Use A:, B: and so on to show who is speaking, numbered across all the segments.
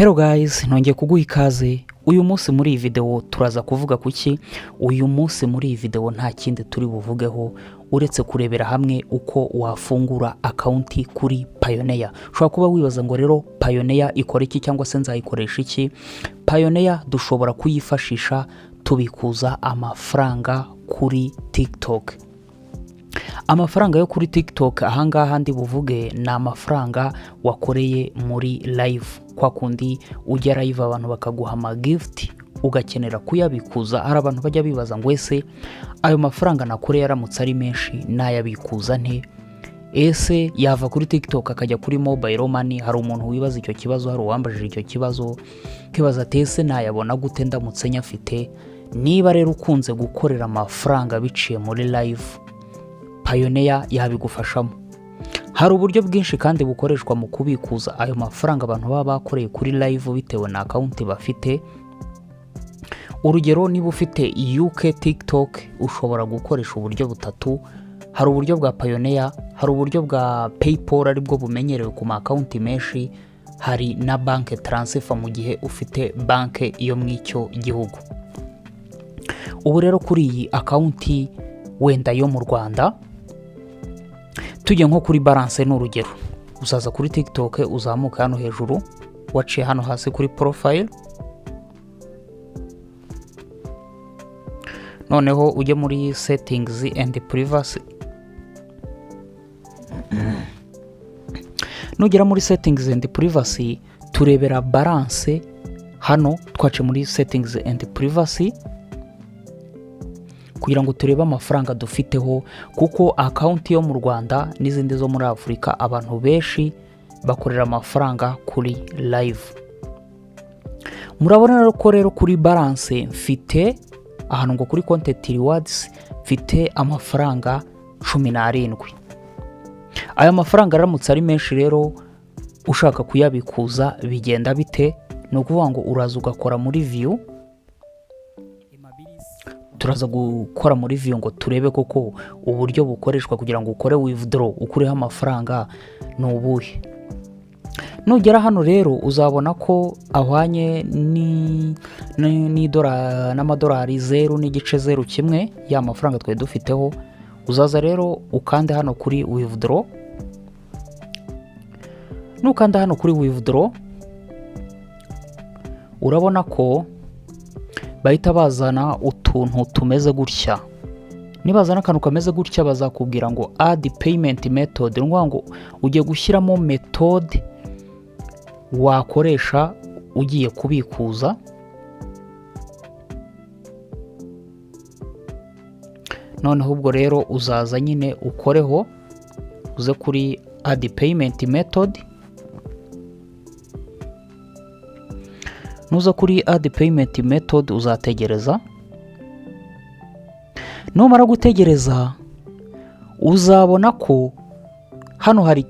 A: Hello guys, nongeye kuguha ikaze. Uyu munsi muri iyi video turaza kuvuga kuki? Uyu munsi muri iyi video nta kindi turi buvugeho uretse kurebera hamwe uko wafungura account kuri Payoneer. Ushobora kuba wibaza ngo rero Payoneer ikora iki, cyangwa se nzayikoresha iki? Payoneer dushobora kuyifashisha tubikuza amafaranga kuri TikTok. Amafaranga yo kuri TikTok ahangaha ndi buvuge ni amafaranga wakoreye muri live, kwa kundi ujya live abantu bakaguha amagift ugakenera kuyabikuza. Hari abantu bajya bibaza ngo: "Ese ayo mafaranga nakoreye aramutse ari menshi nayabikuza nte? Ese yava kuri TikTok akajya kuri mobile money?" Hari umuntu wibaza icyo kibazo, hari uwambajije icyo kibazo, kibaza ati: "Ese nayabona gute ndamutse nyafite?" Niba rero ukunze gukorera amafaranga biciye muri live, Payoneer yabigufashamo. Hari uburyo bwinshi kandi bukoreshwa mu kubikuza ayo mafaranga abantu baba bakoreye kuri live bitewe na account bafite. Urugero, niba ufite UK TikTok, ushobora gukoresha uburyo butatu: hari uburyo bwa Payoneer, hari uburyo bwa PayPal aribwo bumenyerewe ku ma account menshi, hari na bank transfer mu gihe ufite banki yo mu icyo gihugu. Ubu rero kuri iyi account wenda yo mu Rwanda, tujye nko kuri balance, ni urugero, uzaza kuri TikTok, uzamuka hano hejuru, waciye hano hasi kuri profile, noneho ujye muri settings and privacy. Nugera muri settings and privacy, turebera balance hano. Twace muri settings and privacy kugira ngo turebe amafaranga dufiteho, kuko account yo mu Rwanda n'izindi zo muri Afurika, abantu benshi bakorera amafaranga kuri live. Murabona rero ko rero kuri balance mfite ahantu ngo kuri content rewards mfite amafaranga 17. Aya mafaranga aramutse ari menshi rero ushaka kuyabikuza, bigenda bite? Ni ukuvuga ngo uraza ugakora muri view. Turaza gukora muri view ngo turebe koko uburyo bukoreshwa kugira ngo ukore withdraw, ukureho amafaranga, ni ubuhe. Nugera hano rero uzabona ko ahwanye n'amadolari 0.01, ya mafaranga twari dufiteho. Uzaza rero ukande hano kuri withdraw. Nukanda hano kuri withdraw, urabona ko bahita bazana utuntu tumeze gutya. Nibazana akantu kameze gutya, bazakubwira ngo "Add payment method". Ni ukuvuga ngo ugiye gushyiramo method wakoresha ugiye kubikuza. Noneho ubwo rero uzaza nyine ukoreho, uze kuri add payment method. Nuza kuri add payment method, uzategereza. Numara gutegereza, uzabona ko hano hari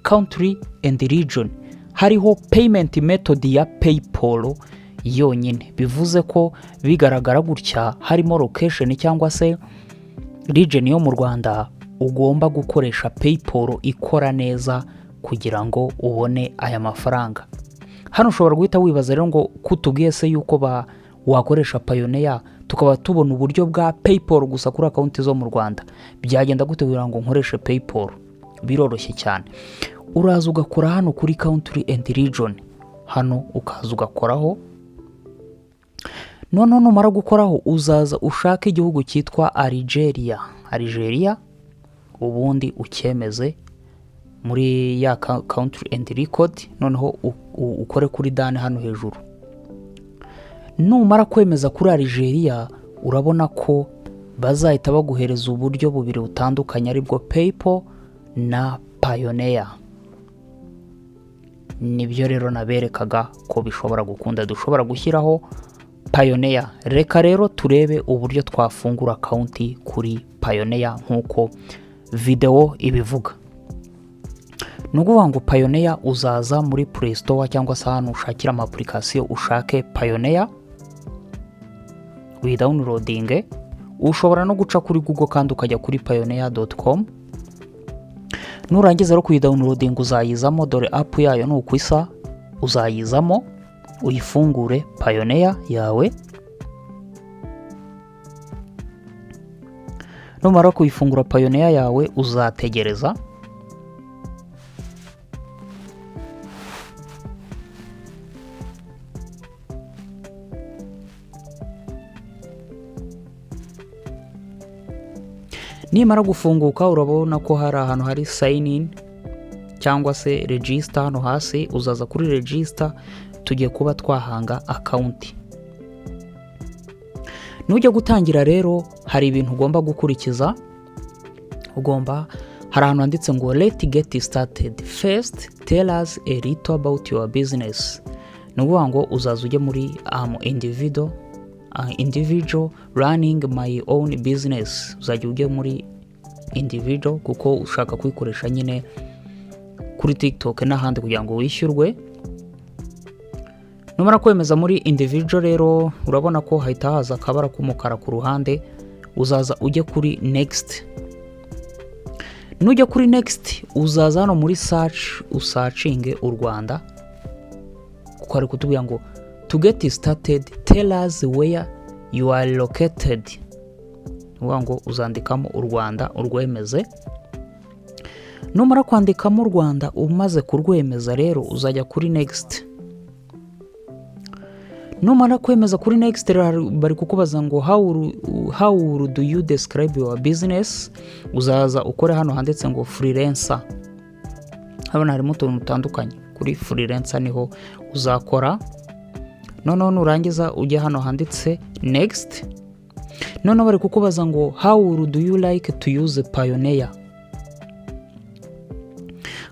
A: country and region, hariho payment method ya PayPal yonyine. Bivuze ko bigaragara gutya harimo location cyangwa se region yo mu Rwanda, ugomba gukoresha PayPal ikora neza kugira ngo ubone aya mafaranga. Hano ushobora guhita wibaza rero ngo: "Kutubwiye se yuko ba wakoresha Payoneer, tukaba tubona uburyo bwa PayPal gusa kuri account zo mu Rwanda, byagenda gute kugira ngo nkoreshe PayPal?" Biroroshye cyane. Uraza ugakora hano kuri country and region, hano ukaza ugakoraho. Noneho numara gukoraho, uzaza ushake igihugu cyitwa Algeria, Algeria, ubundi ucyemeze muri ya country and record. Noneho ukore kuri done hano hejuru. Numara kwemeza kuri Algeria, urabona ko bazahita baguhereza uburyo bubiri butandukanye, aribwo PayPal na Payoneer. Nibyo rero naberekaga ko bishobora gukunda, dushobora gushyiraho Payoneer. Reka rero turebe uburyo twafungura account kuri Payoneer nk'uko videwo ibivuga. Ni ukuvuga ngo Payoneer, uzaza muri Play Store cyangwa se ahantu ushakira ama application, ushake Payoneer, uyidownloadinge. Ushobora no guca kuri Google kandi ukajya kuri payoneer.com. Nurangiza rero kuyidownloadinga, uzayizamo. Dore app yayo ni uko isa. Uzayizamo uyifungure Payoneer yawe. Numara kuyifungura Payoneer yawe, uzategereza. Nimara gufunguka, urabona ko hari ahantu hari sign in cyangwa se register hano hasi. Uzaza kuri register, tugiye kuba twahanga account. Nujya gutangira rero, hari ibintu ugomba gukurikiza. Ugomba, hari ahantu handitse ngo "Let get started. First, tell us a little about your business." Ni ukuvuga ngo uzaza ujye muri "Am individual running my own business". Uzajya ujye muri individual kuko ushaka kuyikoresha nyine kuri TikTok n'ahandi kugira ngo wishyurwe. Numara kwemeza muri individual rero, urabona ko hahita haza akabara k'umukara ku ruhande. Uzaza ujye kuri next. Nujya kuri next, uzaza hano muri search, usearchinge u Rwanda, kuko ari kutubwira ngo "To get started, tell us where you are located". Ni ukuvuga ngo uzandikamo u Rwanda, urwemeze. Numara kwandikamo u Rwanda, umaze kurwemeza rero, uzajya kuri next. Numara kwemeza kuri next rero, bari kukubaza ngo "How do you describe your business?" Uzaza ukore hano handitse ngo freelancer. Hano harimo utuntu dutandukanye, kuri freelancer niho uzakora. Noneho nurangiza ujya hano handitse next. Noneho bari kukubaza ngo "How do you like to use Payoneer?"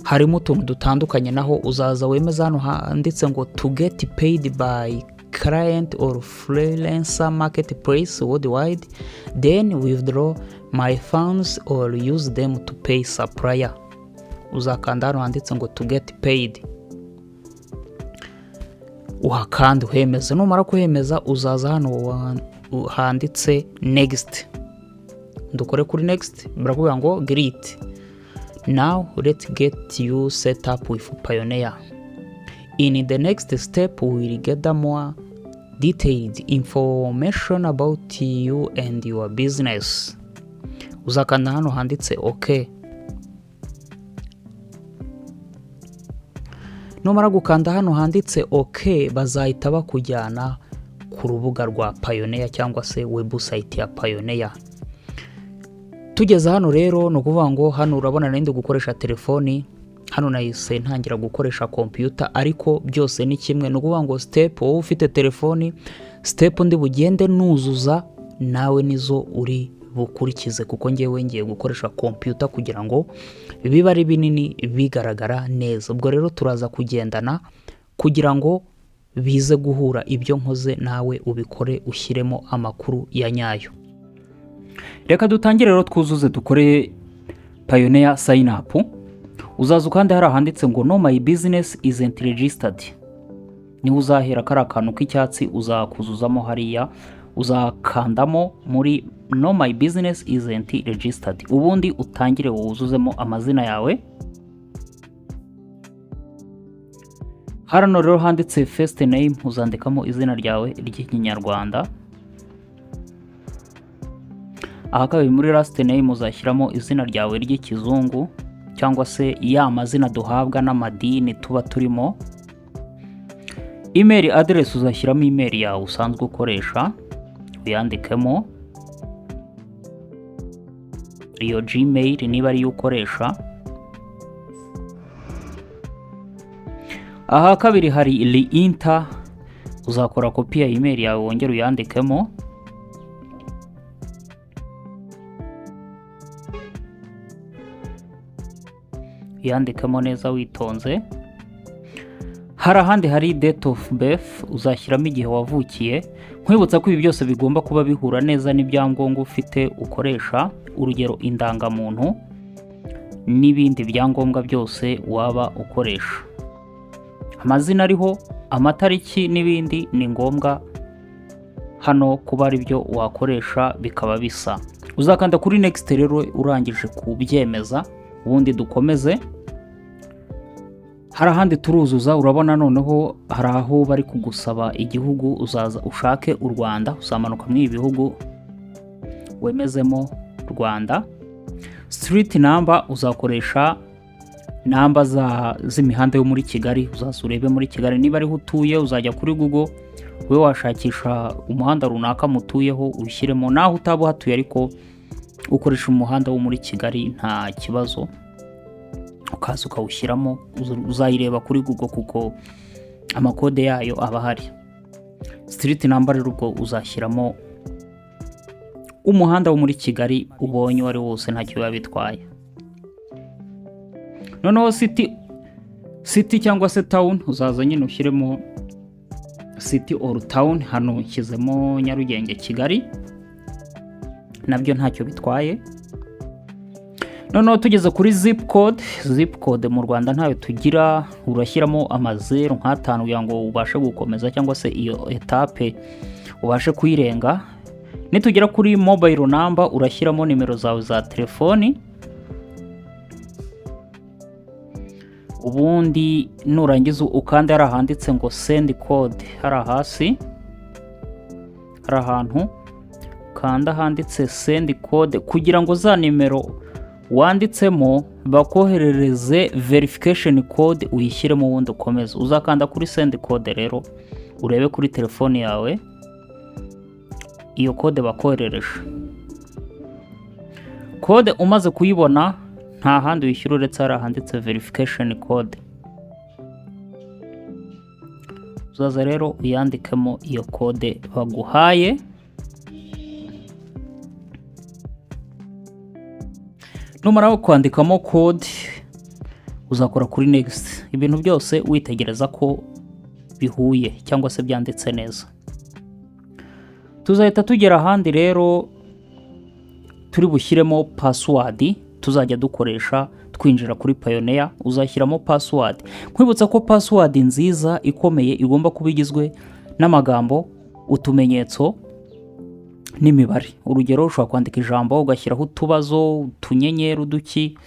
A: Harimo utuntu dutandukanye, naho uzaza wemeza hano handitse ngo "To get paid by client or freelancer marketplace worldwide, then withdraw my funds or use them to pay supplier". Uzakanda hano handitse ngo "To get paid", uhakanda uhemeze. Numara kuhemeza, uzaza hano handitse next, dukore kuri next. Barakubwira ngo "Great, now let's get you set up with Payoneer. In the next step, we will gather more detailed information about you and your business." Uzakanda hano handitse ok. Numara gukanda hano handitse ok, bazahita bakujyana ku rubuga rwa Payoneer cyangwa se website ya Payoneer. Tugeze hano rero, ni ukuvuga ngo hano urabona nari ndi gukoresha telefoni, hano nahise ntangira gukoresha kompiyuta, ariko byose ni kimwe. Ni ukuvuga ngo step, wowe ufite telefoni, step ndi bugende nuzuza nawe nizo uri bukurikize, kuko ngewe ngiye gukoresha kompiyuta kugira ngo bibe ari binini bigaragara neza. Ubwo rero turaza kugendana kugira ngo bize guhura, ibyo nkoze nawe ubikore, ushyiremo amakuru ya nyayo.
B: Reka dutangire rero twuzuze, dukore Payoneer sign up. Uzaza ukande hari ahanditse ngo "No, my business isn't registered". Niho uzahera. Kari akantu k'icyatsi uzakuzuzamo hariya, uzakandamo muri "No, my business isn't registered", ubundi utangire wuzuzemo amazina yawe. Hano rero handitse first name, uzandikamo izina ryawe ry'Ikinyarwanda. Aha kabiri muri last name, uzashyiramo izina ryawe ry'ikizungu cyangwa se ya mazina duhabwa n'amadini tuba turimo. Email address, uzashyiramo email yawe usanzwe ukoresha, uyandikemo iyo Gmail niba ariyo ukoresha. Aha kabiri hari re-enter, uzakora kopi ya email yawe wongere uyandikemo. Uyandikemo neza witonze. Hari ahandi hari date of birth, uzashyiramo igihe wavukiye. Nkwibutsa ko ibi byose bigomba kuba bihura neza n'ibyangombwa ufite ukoresha, urugero indangamuntu n'ibindi byangombwa byose waba ukoresha. Amazina ariho, amatariki n'ibindi, ni ngombwa hano kuba ari byo wakoresha bikaba bisa. Uzakanda kuri next rero urangije kubyemeza, ubundi dukomeze. Hari ahandi handitse Hari ahandi turuzuza. Urabona noneho hari aho bari kugusaba igihugu. Uzaza ushake u Rwanda, uzamanuka muri ibi bihugu wemezemo Rwanda. Street number, uzakoresha namba z'imihanda yo muri Kigali. Uzaza urebe muri Kigali niba ariho utuye, uzajya kuri Google ube washakisha umuhanda runaka mutuyeho ushyiremo. Naho utaba uhatuye ariko ukoresha umuhanda wo muri Kigali, nta kibazo, ukaza ukawushyiramo. Uzayireba kuri Google kuko amakode yayo aba ahari. Street number rero ubwo uzashyiramo umuhanda wo muri Kigali ubonye uwo ari wo wose, ntacyo biba bitwaye. Noneho city cyangwa se town, uzaza nyine ushyiremo city or town. Hano nshyizemo Nyarugenge, Kigali, nabyo ntacyo bitwaye. Noneho tugeze kuri zip code. Zip code mu Rwanda ntayo tugira. Urashyiramo amazeru nk'atanu kugira ngo ubashe gukomeza cyangwa se iyo étape ubashe kuyirenga. Nitugera kuri mobile number, urashyiramo nimero zawe za telefoni. Ubundi nurangiza ukanda hari ahanditse ngo "send code". Hari hasi, hari ahantu kanda handitse "send code" kugira ngo za nimero wanditsemo bakoherereze verification code, uyishyiremo ubundi ukomeze. Uzakanda kuri "send code" rero, urebe kuri telefone yawe iyo code bakoherereje. Code umaze kuyibona, nta handi wishyura uretse hari ahanditse "verification code". Uzaza rero uyandikemo iyo code baguhaye. Numara kwandikamo code, uzakora kuri "next". Ibintu byose witegereza ko bihuye cyangwa se byanditse neza. Tuzahita tugera ahandi rero turi bushyiremo password tuzajya dukoresha twinjira kuri Payoneer. Uzashyiramo password. Nkwibutsa ko password nziza ikomeye igomba kuba igizwe n'amagambo, utumenyetso n'imibare. Urugero, ushobora kwandika ijambo, ugashyiraho utubazo, utunyenyeri, uduki,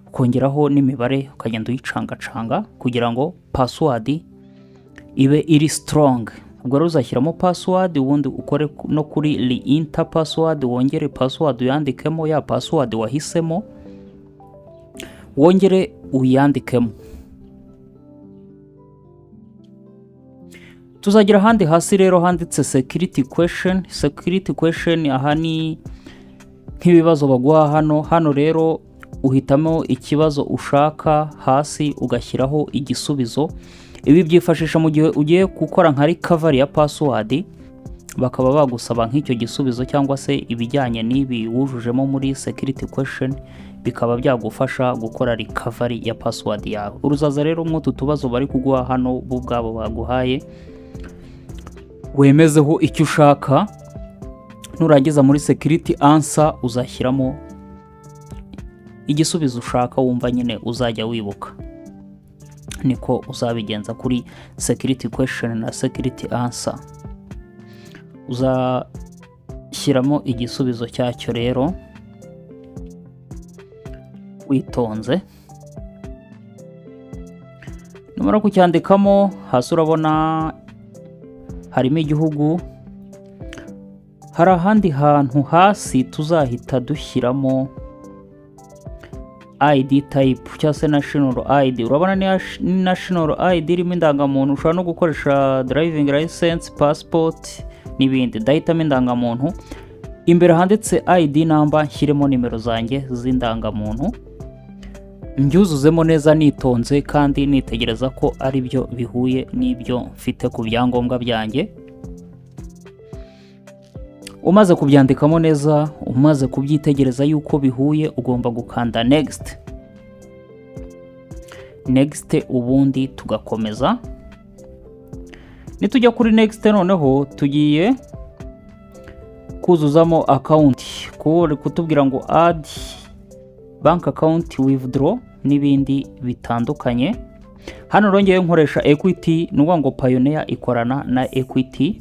B: ukongeraho n'imibare, ukagenda uyicangacanga kugira ngo password ibe iri strong. Ubwo rero uzashyiramo password, ubundi ukore no kuri "re-enter password", wongere password uyandikemo, ya password wahisemo wongere uyandikemo. Tuzagira ahandi hasi rero handitse "security question". Security question aha ni nk'ibibazo baguha hano. Hano rero uhitamo ikibazo ushaka, hasi ugashyiraho igisubizo. Ibi byifashisha mu gihe ugiye gukora nka recovery ya password, bakaba bagusaba nk'icyo gisubizo cyangwa se ibijyanye n'ibi wujujemo muri security question, bikaba byagufasha gukora recovery ya password yawe. Uruzaza rero mw'utu tubazo bari kuguha hano, bo ubwabo baguhaye, wemezeho icyo ushaka. Nurangiza, muri security answer uzashyiramo igisubizo ushaka, wumva nyine uzajya wibuka. Niko uzabigenza kuri security question na security answer. Uzashyiramo igisubizo cyacyo rero witonze. Numara kucyandikamo, hasi urabona harimo igihugu. Hari ahandi hantu hasi tuzahita dushyiramo ID type cyangwa se national ID. Urabona ni national ID irimo indangamuntu. Ushobora no gukoresha driving license, passport n'ibindi. Ndahitamo indangamuntu. Imbere handitse "ID number", nshyiremo nimero zanjye z'indangamuntu, mbyuzuzemo neza nitonze kandi nitegereza ko ari byo bihuye n'ibyo mfite ku byangombwa byanjye. Umaze kubyandikamo neza, umaze kubyitegereza yuko bihuye, ugomba gukanda "next". Next, ubundi tugakomeza. Nitujya kuri "next", noneho tugiye kuzuzamo account, kutubwira ngo "add bank account", "withdraw" n'ibindi bitandukanye. Hano rongeye nkoresha Equity, ni ukuvuga ngo Payoneer ikorana na Equity.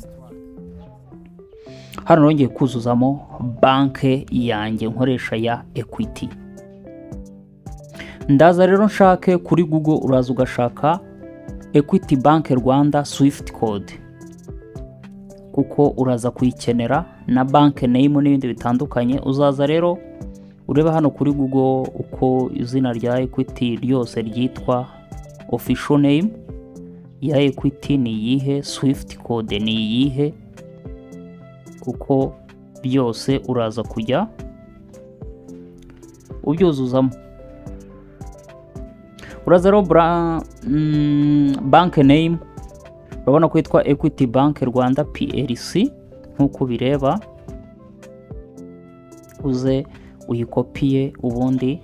B: Hano rongeye kuzuzamo banke yanjye nkoresha ya Equity. Ndaza rero nshake kuri Google. Uraza ugashaka Equity Bank Rwanda Swift code, kuko uraza kuyikenera na bank name n'ibindi bitandukanye. Uzaza rero urebe hano kuri Google uko izina rya Equity ryose ryitwa. Official name ya Equity ni iyihe? Swift code ni iyihe? Kuko byose uraza kujya ubyuzuzamo. Uraza rero bank name, urabona ko yitwa Equity Bank Rwanda PLC nk'uko ubireba. Uze uyikopiye, ubundi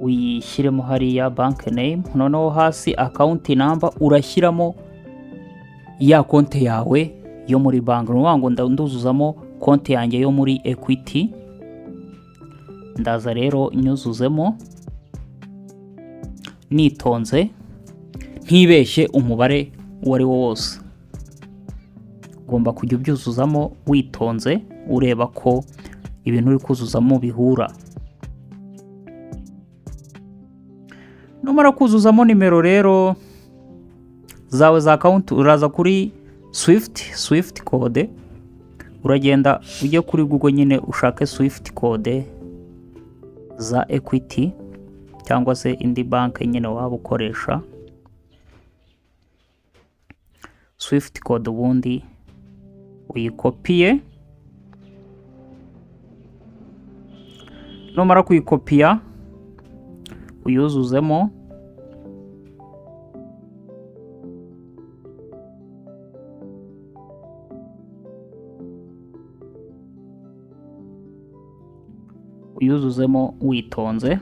B: uyishyiremo hariya bank name. Noneho hasi account number, urashyiramo ya konti yawe yo muri banki. Ni ukuvuga ngo nduzuzamo konti yanjye yo muri Equity. Ndaza rero nyuzuzemo nitonze, ntibeshye umubare uwo ari wo wose. Ugomba kujya ubyuzuzamo witonze, ureba ko ibintu uri kuzuzamo bihura. Numara kuzuzamo nimero rero zawe za account, uraza kuri Swift code. Uragenda ujye kuri Google nyine ushake Swift code za Equity cyangwa se indi banki nyine waba ukoresha. Swift code, ubundi uyikopiye. Numara kuyikopiya, uyuzuzemo. Uyuzuzemo witonze.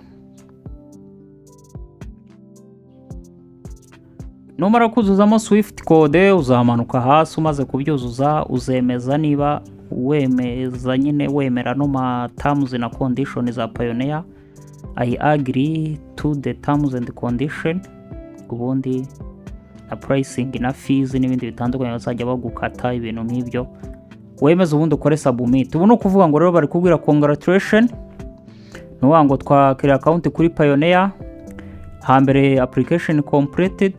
B: Numara kuzuzamo Swift code, uzamanuka hasi. Umaze kubyuzuza, uzemeza niba wemeza nyine, wemera no ma terms na condition za Payoneer, "I agree to the terms and condition", ubundi na pricing na fees n'ibindi bitandukanye bazajya bagukata, ibintu nk'ibyo wemeza, ubundi ukore submit. Ubu ni ukuvuga ngo rero bari kubwira congratulation. Ni ukuvuga ngo twakira account kuri Payoneer. Hambere application completed,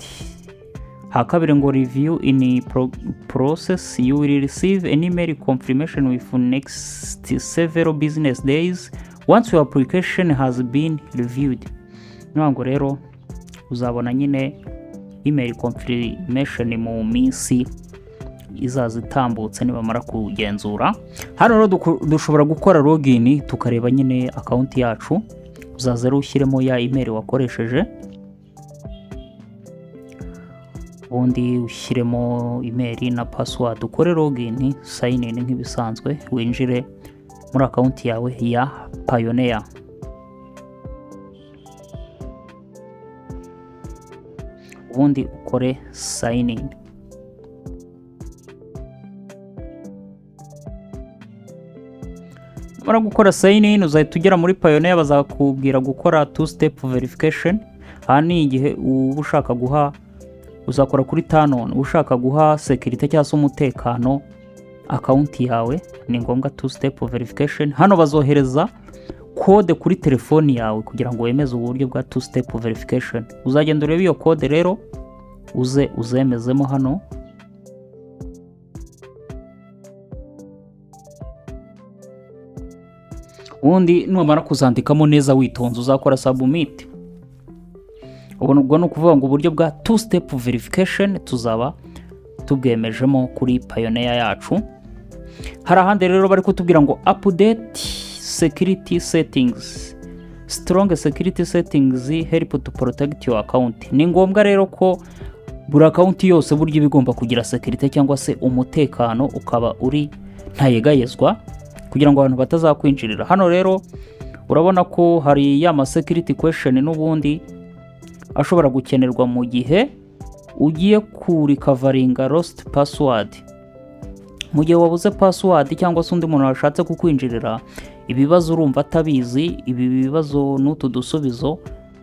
B: ha kabiri ngo review in process, you will receive an email confirmation with next several business days once your application has been reviewed. Ni ngo rero uzabona nyine email confirmation mu minsi izaza itambutse nibamara kugenzura. Hano rero dushobora gukora login, tukareba nyine account yacu. Uzaza rero ushyiremo ya email wakoresheje, ubundi ushyiremo email na password, ukore login, sign in nk'ibisanzwe, winjire muri account yawe ya Payoneer. Ubundi ukore sign in. Numara gukora sign in, uzahita ugera muri Payoneer, bazakubwira gukora two step verification. Aha ni igihe uba ushaka guha, uzakora kuri turn on, ushaka guha security cyangwa se umutekano account yawe, ni ngombwa two step verification. Hano bazohereza code kuri telefoni yawe kugira ngo wemeze uburyo bwa two step verification. Uzagenda urebe iyo code rero, uze uzemezemo hano. Ubundi numara kuzandikamo neza witonze, uzakora submit. Ubwo ni ukuvuga ngo uburyo bwa two step verification tuzaba tubwemejemo kuri Payoneer yacu. Hari ahandi rero bari kutubwira ngo update security settings. Strong security settings help to protect your account. Ni ngombwa rero ko buri account yose burya iba igomba kugira security cyangwa se umutekano, ukaba uri ntayegayezwa kugira ngo abantu batazakwinjirira. Hano rero urabona ko hari ya ma security question n'ubundi ashobora gukenerwa mu gihe ugiye kurecoveringa lost password, mu gihe wabuze password cyangwa se undi muntu washatse kukwinjirira. Ibibazo urumva atabizi, ibi bibazo n'utu dusubizo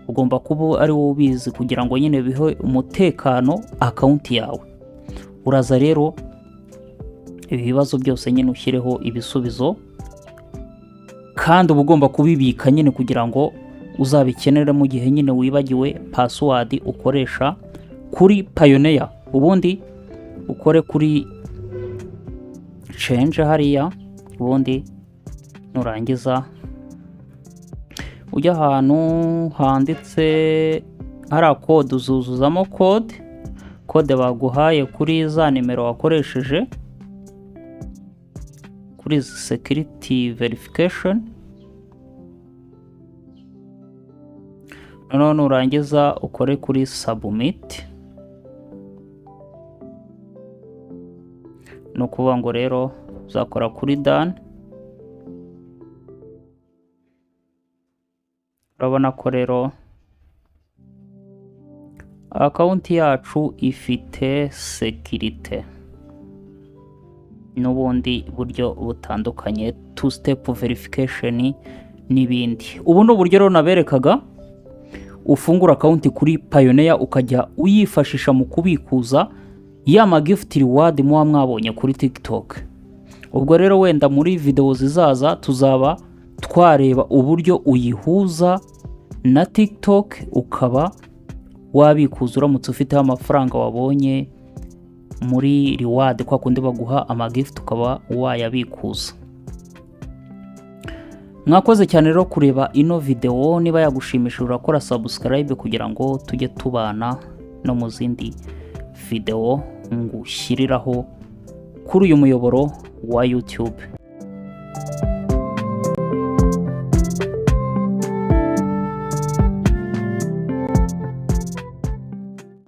B: ugomba kuba ari wowe ubizi kugira ngo nyine bihe umutekano account yawe. Uraza rero ibi bibazo byose nyine ushyireho ibisubizo, kandi uba ugomba kubibika nyine kugira ngo Uzabikenere mu gihe nyine wibagiwe password ukoresha kuri Payoneer. Ubundi ukore kuri change hariya. Ubundi nurangiza ujya ahantu handitse hariya code, uzuzuzamo code baguhaye kuri za nimero wakoresheje kuri izi security verification. Noneho nurangiza ukore kuri submit. Ni ukuvuga ngo rero uzakora kuri done. Urabona ko rero account yacu ifite sekirite n'ubundi buryo butandukanye, two step verification n'ibindi. Ubu ni uburyo rero naberekaga ufungura account kuri Payoneer, ukajya uyifashisha mu kubikuza ya ma gift reward muba mwabonye kuri TikTok. Ubwo rero wenda muri video zizaza tuzaba twareba uburyo uyihuza na TikTok, ukaba wabikuza uramutse ufiteho amafaranga wabonye muri reward, kwa kundi baguha amagift ukaba wayabikuza. Mwakoze cyane rero kureba ino video. Niba yagushimishije urakora subscribe kugira ngo tujye tubana no mu zindi video ngushyiriraho kuri uyu muyoboro wa YouTube.